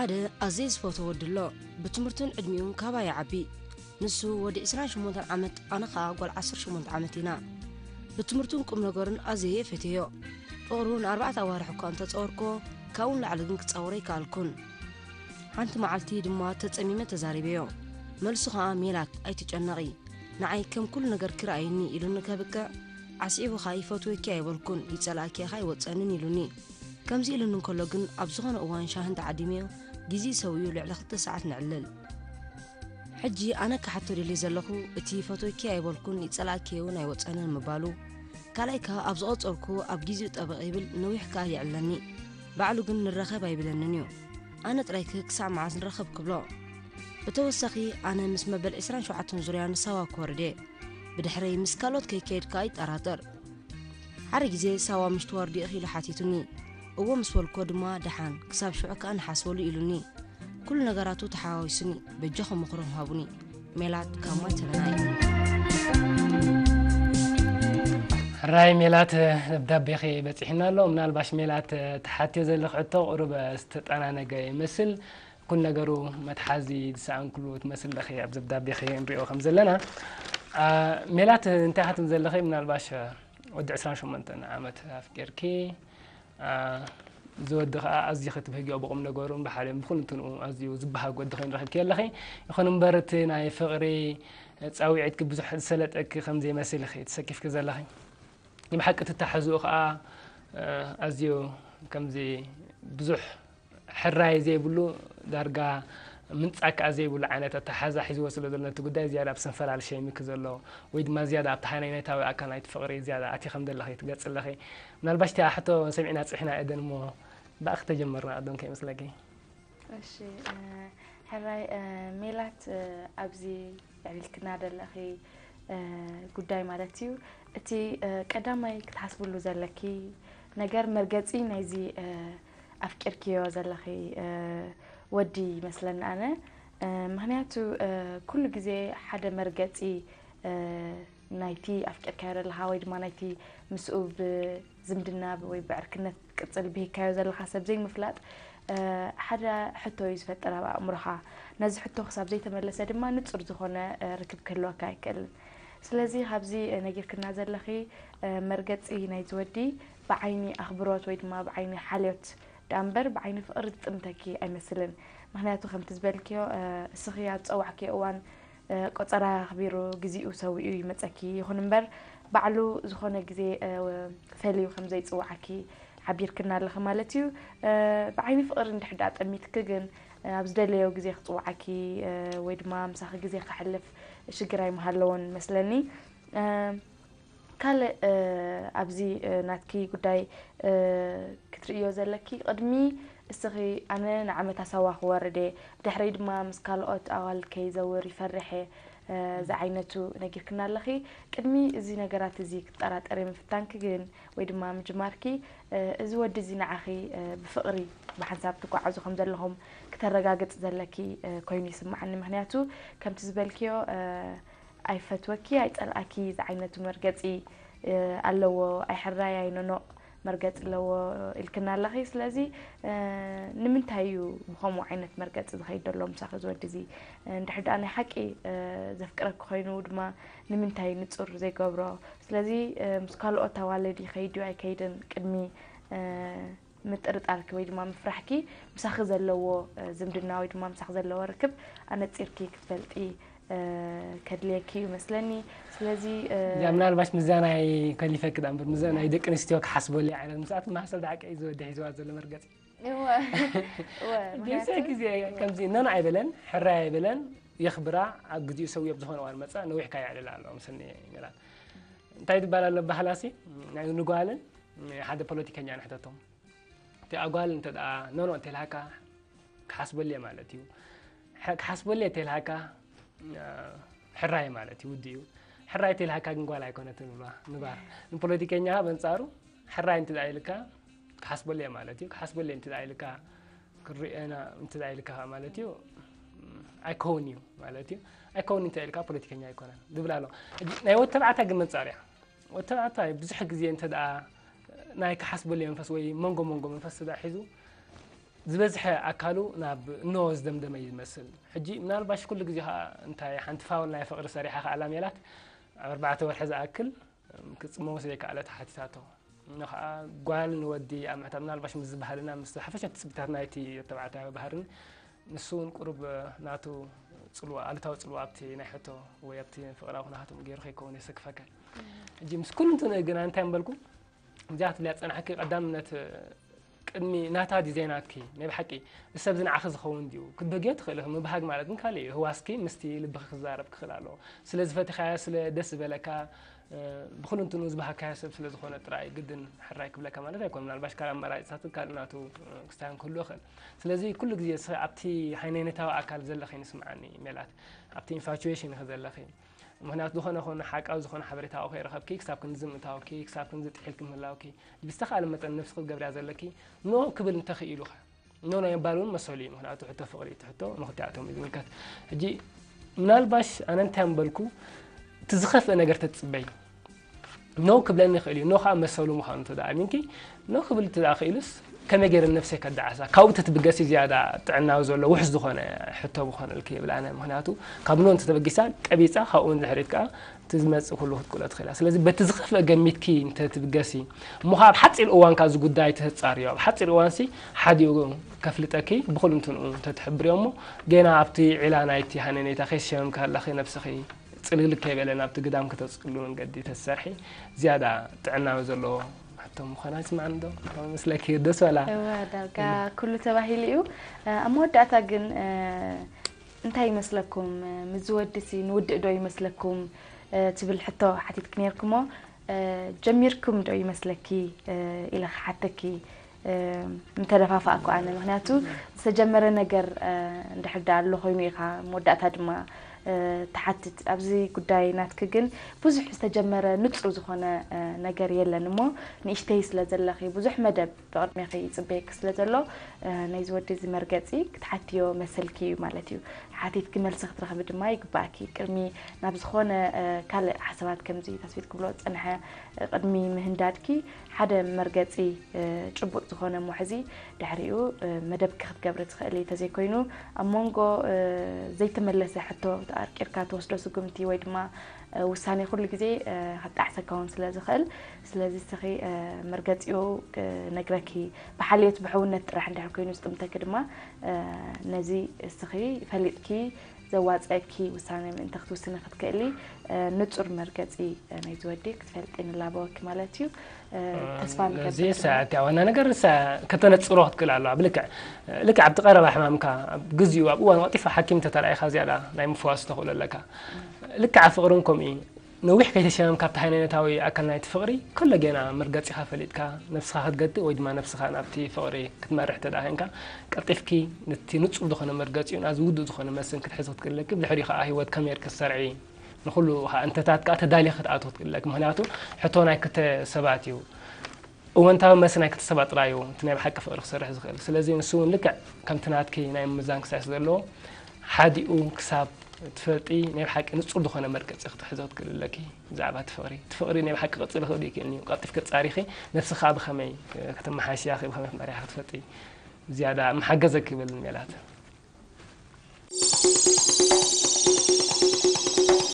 ሓደ ኣዝየ ዝፈትዎ ወዲ ኣሎ። ብትምህርቱን ዕድሚኡን ካባይ ይዓቢ። ንሱ ወዲ ዕስራን ሸሞንተን ዓመት፣ ኣነ ኸኣ ጓል ዓሰርተ ሸሞንተ ዓመት ኢና። ብትምህርቱን ቁም ነገሩን ኣዝየ እየ ፈትየዮ። ፍቕሩ ንኣርባዕተ ኣዋርሕ እኳ እንተጸወርኩዎ፣ ካብኡ ንላዕሊ ግን ክጻወሮ ኣይከኣልኩን። ሓንቲ መዓልቲ ድማ ተጸሚመ ተዛሪበዮ። መልሱ ኸኣ፣ "ሜላት፣ ኣይትጨነቒ፣ ንዓይ ከም ኩሉ ነገርኪ ርኣይኒ" ኢሉኒ ከብቅዕ፣ ኣስዒቡ ኸኣ፣ "ይፈትወኪ ኣይበልኩን፣ ይጸላእኪ ኸኣ ኣይወጸንን" ኢሉኒ። ከምዚ ኢሉኒ እንከሎ ግን፣ ኣብ ዝኾነ እዋን ሻሂ እንተዓዲመዮ፣ ግዜ ሰዊኡ ልዕሊ ክልተ ሰዓት ነዕልል። ሕጂ ኣነ ክሓቶ ደልየ ዘለኹ፣ እቲ "ይፈትወኪ ኣይበልኩን፣ ይጸላእኪ እውን ኣይወጸንን" ምባሉ፣ ካልኣይ ከኣ ኣብ ዝቐጸልኩ ኣብ ግዜኡ ጠበቕ ይብል፣ ነዊሕ ከኣ የዕልለኒ። ባዕሉ ግን ንራኸብ ኣይብለንን እዩ። ኣነ ጥራይ ከ ክሳዕ መዓስ ንራኸብ ክብሎ። ብተወሳኺ ኣነ ምስ መበል ዕስራን ሸውዓተን ዙርያ ንሳዋ ክወርድ እየ። ብድሕረይ ምስ ካልኦት ከይከይድ ከኣ ይጠራጠር። ሓደ ግዜ "ሳዋ ምሽ ትወርዲ ኢኺ?" ኢሉ ሓቲቱኒ። "እወ" ምስ በልኩዎ ድማ "ደሓን፣ ክሳብ ሽዑ ከኣ ንሓስበሉ" ኢሉኒ። ኩሉ ነገራቱ ተሓዋዊሱኒ። በጃኹም ምኽሮም ሃቡኒ። ሜላት ካብ ማይ ተበናይ። ሕራይ ሜላት፣ ደብዳቤኺ በጺሕና ኣሎ። ምናልባሽ ሜላት፣ ትሓትዮ ዘለኺ ሕቶ ቁሩብ ዝተጠናነገ ይመስል። ኩሉ ነገሩ መትሓዚ ዝሰኣንክሉ ትመስል ኣለኺ ኣብ ደብዳቤኺ ንሪኦ ከም ዘለና። አ፣ ሜላት እንታይ ኢኺ ትብል ዘለኺ? ምናልባሽ ወዲ ዕስራን ሸሞንተን ዓመት ኣፍቂርኪ፣ አ፣ እዚ ወዲ ኸኣ ኣዝኺ ትብህግዮ ብቁም ነገሩን ብሓደን ብኹሉ እንትንኡ ኣዝዩ ዝበሃግ ወዲ ኮይኑ ረኺብኪ ኣለኺ። ይኹን እምበር እቲ ናይ ፍቕሪ ጻውዒትኪ ብዙሕ ዝሰለጠኪ ከም ዘይመስል ኢኺ ተሰኪፍኪ ዘለኺ። ብሓቂ ትተሓዝኡ ኸኣ፣ እ፣ ኣዝዩ ከምዚ ብዙሕ ሕራይ ዘይብሉ፣ ዳርጋ ምንጻግ ከኣ ዘይብሉ ዓይነት ኣተሓሕዛ ሒዝዎ ስለ ዘሎ ነቲ ጉዳይ ዝያዳ ኣብ ሰንፈላል ሸይምኪ ዘሎ፣ ወይ ድማ ዝያዳ ኣብቲ ሃይማኖታዊ ኣካል ናይቲ ፍቕሪ ዝያዳ ኣትዪ ከም ዘለኺ ትገልጺ ኣለኺ። ምናልባሽ እቲኣ ሕቶ ሰሚዕና ጽሒና ኤደን እሞ ብኣኺ ተጀመርና ቅድም ከይመስለኪ። እሺ፣ እ፣ ሕራይ፣ እ፣ ሜላት፣ እ፣ ኣብዚ ኣዕሊልክና ዘለኺ፣ እ፣ ጉዳይ ማለት እዩ። እቲ፣ እ፣ ቀዳማይ ክትሓስብሉ ዘለኪ ነገር መርገጺ ናይዚ፣ እ፣ ኣፍቂርክዮ ዘለኺ፣ እ፣ ወዲ ይመስለኒ ኣነ። እ፣ ምኽንያቱ፣ እ፣ ኩሉ ግዜ ሓደ መርገጺ፣ እ፣ ናይቲ ኣፍቂርካዮ ዘለኻ ወይ ድማ ናይቲ ምስኡ ብዝምድና ብ-፣ ወይ ብዕርክነት ክትቅጽል ብሂግካዮ ዘለኻ ሰብ ዘይምፍላጥ፣ እ፣ ሓደ ሕቶ እዩ ዝፈጥር ኣብ ኣእምሮኻ። ነዚ ሕቶ ክሳብ ዘይተመለሰ ድማ ንጹር ዝኾነ፣ እ፣ ርክብ ክህልወካ ኣይክእልን። ስለዚ ካብዚ፣ እ፣ ነጊርክና ዘለኺ፣ እ፣ መርገጺ ናይዚ ወዲ ብዓይኒ ኣኽብሮት ወይ ድማ ብዓይኒ ሓልዮት ደኣ እምበር ብዓይኒ ፍቕሪ ዝጥምተኪ ኣይመስልን። ምኽንያቱ ከምቲ ዝበልክዮ፣ እ፣ እስኺ ኣብ ዝጸዋዕክዮ እዋን እ፣ ቆጸራ ኣኽቢሩ ግዜኡ ሰዊኡ ይመጸኪ። ይኹን እምበር፣ ባዕሉ ዝኾነ ግዜ፣ እ፣ ፈልዩ ከም ዘይጽውዓኪ ሓቢርክና ኣለኺ ማለት እዩ። እ፣ ብዓይኒ ፍቕሪ እንድሕር ደኣ ጠሚትኪ ግን፣ እ፣ ኣብ ዝደለዮ ግዜ ክጽውዓኪ፣ እ፣ ወይ ድማ ምሳኺ ግዜ ከሕልፍ ሽግር ኣይምሃለዎን መስለኒ። እ፣ ካልእ፣ እ፣ ኣብዚ፣ እ፣ ናትኪ ጉዳይ፣ እ፣ ክትርእዮ ዘለኪ፣ ቅድሚ እስኺ ኣነ ንዓመታ ሳዋ ክወርድ እየ፣ ብድሕረይ ድማ ምስ ካልኦት ኣዋልድ ከይዘውር ይፈርሕ እየ፣ እ፣ ዝዓይነቱ ነጊርክና ኣለኺ። ቅድሚ እዚ ነገራት እዚ ክትጠራጠሪ ምፍታንኪ ግን፣ ወይ ድማ ምጅማርኪ፣ እ፣ እዚ ወዲ እዚ ንዓኺ፣ እ፣ ብፍቕሪ ብሓንሳብ ትጓዓዙ ከም ዘለኹም ክተረጋግጽ ዘለኪ፣ እ፣ ኮይኑ ይስምዓኒ። ምኽንያቱ ከምቲ ዝበልክዮ፣ እ፣ ኣይፈትወኪ፣ ኣይጸልኣኪ ዝዓይነቱ መርገጺ፣ እ፣ ኣለዎ። ኣይሕራይ፣ ኣይኖኖቕ መርገጺ ኣለዎ ኢልክና ኣለኺ። ስለዚ፣ እ፣ ንምንታይ እዩ ብኸምኡ ዓይነት መርገጺ ዝኸይድ ዘሎ ምሳኺ እዚ ወዲ እዚ? እ፣ እንድሕር ደኣ ናይ ሓቂ፣ እ፣ ዘፍቅረኪ ኮይኑ ድማ ንምንታይ ንጹር ዘይገብሮ? ስለዚ፣ እ፣ ምስ ካልኦት ኣዋልድ ይኸይድ ድዩ ኣይከይድን ቅድሚ፣ እ፣ ምጥርጣርኪ ወይ ድማ ምፍራሕኪ ምሳኺ ዘለዎ፣ እ፣ ዝምድና ወይ ድማ ምሳኺ ዘለዎ ርክብ ኣነጺርኪ ክትፈልጢ፣ እ፣ ከድልየኪ እዩ መስለኒ። ስለዚ፣ እ፣ እዚኣ ምናልባሽ ምዛ ናይ ከሊፈኪ ደኣ እምበር፣ ምዛ ናይ ደቂ ኣንስትዮ ክሓስበሉ ዓይነት ምስኣት ማሕሰብ ደሓቂ እዩ ዝወዲ ሒዝዋ ዘሎ መርገጺ። እወ፣ እወ፣ ግዜ ምኽንያቱ ግዜ ከምዚ ነን ኣይበለን፣ ሕራይ ኣይበለን፣ የኽብራ፣ ኣብ ግዜኡ ሰውዮ ኣብ ዝኾነ እዋን መጻ፣ ነዊሕካ የዕልል ኣሎ፣ ምስኒ ይላል። እንታይ ትባል ኣሎ ባህላሲ፣ ናይ ንጓልን ሓደ ፖለቲከኛ ንሕተቶም። እቲ ኣጓል እንተ ደኣ ኖኖ እንተልሃካ ክሓስበሉ እየ ማለት እዩ። ሐ-፣ ክሓስበሉ እየ እንተልሃካ፣ እ፣ ሕራይ ማለት እዩ፣ ውዲ እዩ። ሕራይ እንተልሃካ ግን ጓል ኣይኮነትን ንባ-፣ ንባር። ንፖለቲከኛ በንጻሩ ሕራይ እንተ ደኣ ኢልካ ክሓስበሉ እየ ማለት እዩ። ክሓስበሉ እየ እንተ ደኣ ኢልካ ክርእየና እንተ ደኣ ኢልካ ማለት እዩ፣ ኣይከውን እዩ ማለት እዩ። ኣይከውን እንተ ኢልካ ፖለቲከኛ ኣይኮነን ዝብል ኣሎ። ሕጂ ናይ ወዲ ተባዕታይ ግን መንጻር እያ። ወዲ ተባዕታይ ብዙሕ ግዜ እንተ ደኣ ናይ ክሓስበሉ መንፈስ ወይ መንጎ መንጎ መንፈስ እንተ ደኣ ሒዙ፣ ዝበዝሐ ኣካሉ ናብ ኖ ዝደምደመ እዩ ዝመስል። ሕጂ ምናልባሽ ኩሉ ግዜ ከዓ እንታይ ሓንቲ ፋውል ናይ ፍቕሪ ሰሪሓ ከዓ ላሜላት ኣብ ኣርባዕተ ወርሒ ዝኣክል ክጽመው ስለ ከኣለ ተሓቲታቶ። ንኸዓ ጓል ንወዲ ኣብ ምሕታት ምናልባሽ ምስ ዝበሃልና ምስ ሓፈሻ ትጽቢታት ናይቲ ተባዕታዊ ባህርን ንሱ እውን ቁሩብ ናቱ ጽልዋ ኣሉታዊ ጽልዋ ኣብቲ ናይ ሕቶ ወይ ኣብቲ ፍቕራዊ ኩነታቶም ገይሩ ከይከውን የሰክፈካ። ሕጂ ምስ ኩሉ እንትንኡ ግና እንታይ ምበልኩ እዚኣ ትብልያ ጸናሕኪ ቀዳምነት ቅድሚ ናታ ድዩ ዘይናትኪ ናይ ብሓቂ ሰብ ዝንዓኺ ዝኸውን ድዩ ክትበግዮ ትኽእል ኢኺ። ምብሃግ ማለት ግን ካልእ እዩ። ህዋስኪ ምስቲ ልብኺ ክዛረብ ክኽእል ኣለዎ። ስለ ዝፈትኻዮ ስለ ደስ ዝበለካ ብኩልንትኑ ዝበሃካዮ ሰብ ስለ ዝኾነ ጥራይ ግድን ሕራይ ክብለካ ማለት ኣይኮን። ምናልባሽ ካልእ ኣማራፂታት ካልእ ናቱ ክስታዮን ክህሉ ይኽእል። ስለዚ ኩሉ ግዜ ንስኺ ኣብቲ ሃይማኖታዊ ኣካል ዘለኺ ንስምዓኒ ሜላት ኣብቲ ኢንፋቹዌሽን ኢኺ ዘለኺ። ምኽንያቱ ዝኾነ ኾነ ሓቃዊ ዝኾነ ሓበሬታ ኣብኡ ከይረኸብኪ ክሳብ ክንድዚ ምእታውኪ ክሳብ ክንድዚ ጥሒልኪ ምህላውኪ ብዝተኻእለ መጠን ነብስኺ ክትገብርያ ዘለኪ ኖ ክብል እንተኽኢሉኸ ኖ ናይ ምባል እውን መሰሉ እዩ። ምኽንያቱ ሕቶ ፍቕሪ እቲ ሕቶ ንኽልቲኣቶም እዩ ዝምልከት። ሕጂ ምናልባሽ ኣነ እንታይ ምበልኩ እቲ ዝኸፍእ ነገር ተትፅበይ ኖ ክብለኒ ይኽእል እዩ። ኖ ከዓ መሰሉ ምዃኑ እንተ ደኣ ኣሚንኪ ኖ ክብል እንተ ደኣ ክኢሉስ ከመይ ገይረ ነብሰይ ከደዓሳ ካብኡ ተትብገሲ ዝያዳ ጥዕናዊ ዘሎ ውሕስ ዝኾነ ሕቶ ምኾነልኪ ይብል ኣነ። ምኽንያቱ ካብ ኖ እንተተበጊሳ ቀቢፃ ካብኡ ንድሕሪት ከዓ እቲ ዝመፅእ ኩሉ ክትቅሎ ትኽእላ። ስለዚ በቲ ዝኸፍእ ገሚትኪ እንተትብገሲ እሞ ከዓ ኣብ ሓፂር እዋን ከዓ እዚ ጉዳይ ተህፃርዮ ኣብ ሓፂር እዋንሲ ሓዲኡ ከፍልጠኪ ብኩልንትንኡ እንተትሕብርዮ እሞ ጌና ኣብቲ ዒላ ናይቲ ሃነኔታ ከይሸመምካ ከለኺ ነብስኺ ፅልግልግ ከይበለ ናብቲ ግዳም ክተፅሉ መንገዲ ተሰርሒ ዝያዳ ጥዕናዊ ዘለዎ ሕቶ ምዃና ይስምዓኒ ዶ? ከምኡ ይመስለኪ ደስ በላ። እወ ዳርጋ ኩሉ ተባሂሉ እዩ። ኣብ መወዳእታ ግን እንታይ ይመስለኩም ምስ ዝወዲ ሲ ንውድእ ዶ ይመስለኩም ትብል ሕቶ ሓቲትኪ ነርክሞ ጀሚርኩም ዶ ይመስለኪ ኢለ ክሓተኪ ምተደፋፋእኩ ኣነ ምክንያቱ ዝተጀመረ ነገር እንድሕር ዳ ኣሎ ኮይኑ ኢኻ መወዳእታ ድማ ትሓትት ኣብዚ ጉዳይ ናትኪ ግን ብዙሕ ዝተጀመረ ንጹር ዝኾነ ነገር የለን እሞ ንእሽተይ ስለ ዘለኺ ብዙሕ መደብ ብቕድሜኺ ይጽበየኪ ስለ ዘሎ ናይዚ ወዲ እዚ መርገጺ ክትሓትዮ መሰልኪ እዩ ማለት እዩ። ሓቲትኪ መልሲ ክትረኽቢ ድማ ይግባእኪ። ቅድሚ ናብ ዝኾነ ካልእ ሓሳባት ከምዚ ተስፊት ክብሎ ዝጸንሐ ቅድሚ ምህንዳድኪ ሓደ መርገጺ ጭቡጥ ዝኾነ እሞ ሕዚ ድሕሪኡ መደብኪ ክትገብሪ ትኽእሊ ተዘይኮይኑ ኣብ መንጎ ዘይተመለሰ ሕቶ ኣርቂርካ ትወስዶ ስጉምቲ ወይ ድማ ውሳኔ ኩሉ ግዜ ከጣዕሰካ እውን ስለ ዝኽእል ስለዚ እስኺ መርገጺኡ ክነግረኪ ብሓልዮት ብሕውነት ጥራሕ እንድሕር ኮይኑ ዝጥምተኪ ድማ ነዚ እስኺ ፈሊጥኪ ዘዋፀኪ ውሳኔ ምእንቲ ክትውስኒ ክትክእሊ ንጹር መርገጺ ናይ ዝወዲ ክትፈልጢ ንላበወኪ ማለት እዩ። ተስፋ እዚ ንገብር ሰዓት ዋና ነገር ሳ ከተነጽሮ ክትክእል ኣለዋ ብልክዕ ልክዕ ኣብቲ ቀረባ ሕማምካ ኣብ ግዜኡ ኣብ እዋን ቀልጢፋ ሓኪም ተተራኢኻ ዝያዳ ናይ ምፍዋስ ተኽእሎ ኣለካ። ልክዕ ኣብ ፍቕርን ከምኡ እዩ። ነዊሕ ከይተሸመም ካብቲ ሃይማኖታዊ ኣካል ናይቲ ፍቕሪ ከሎ ጌና መርገጺኻ ፈሊጥካ ነብስኻ ክትገትእ ወይ ድማ ነብስኻ ናብቲ ፍቕሪ ክትመርሕ ተደኣ ኮይንካ ቀልጢፍኪ ነቲ ንጹር ዝኾነ መርገጺኡ ናዚ ውዱእ ዝኾነ መስን ክትሕዚ ክትክእለኪ ብድሕሪኡ ከዓ ህይወት ከመይ ክትሰርዒ ንኹሉ ከዓ እንተታት ከዓ ተዳሊኺ ክትኣትዊ ክትክእለኪ ምክንያቱ ሕቶ ናይ ክልተ ሰባት እዩ። እወንታዊ መሲ ናይ ክልተ ሰባት ጥራይ እዩ እቲ ናይ ብሓቂ ፍቕሪ ክሰርሕ ዝኽእል። ስለዚ ንሱ እውን ልክዕ ከምቲ ናትኪ ናይ ምምዛን ክሳይ ስለ ዘለዎ ሓዲኡ ክሳብ ትፈልጢ ናይ ብሓቂ ንጹር ዝኾነ መርገጺ ክትሕዞ ክትክእል ኣለኪ። ብዛዕባ እቲ ፍቕሪ እቲ ፍቕሪ ናይ ብሓቂ ክቕጽል ይኽእል ይክእል እዩ። ቀልጢፍኪ ጻሪኺ ነብስኻ ብኸመይ ከተመሓይሽያ ብኸመይ ክትመርሕያ ክትፈልጢ ዝያዳ ምሓገዘኪ ይብል ሜላት።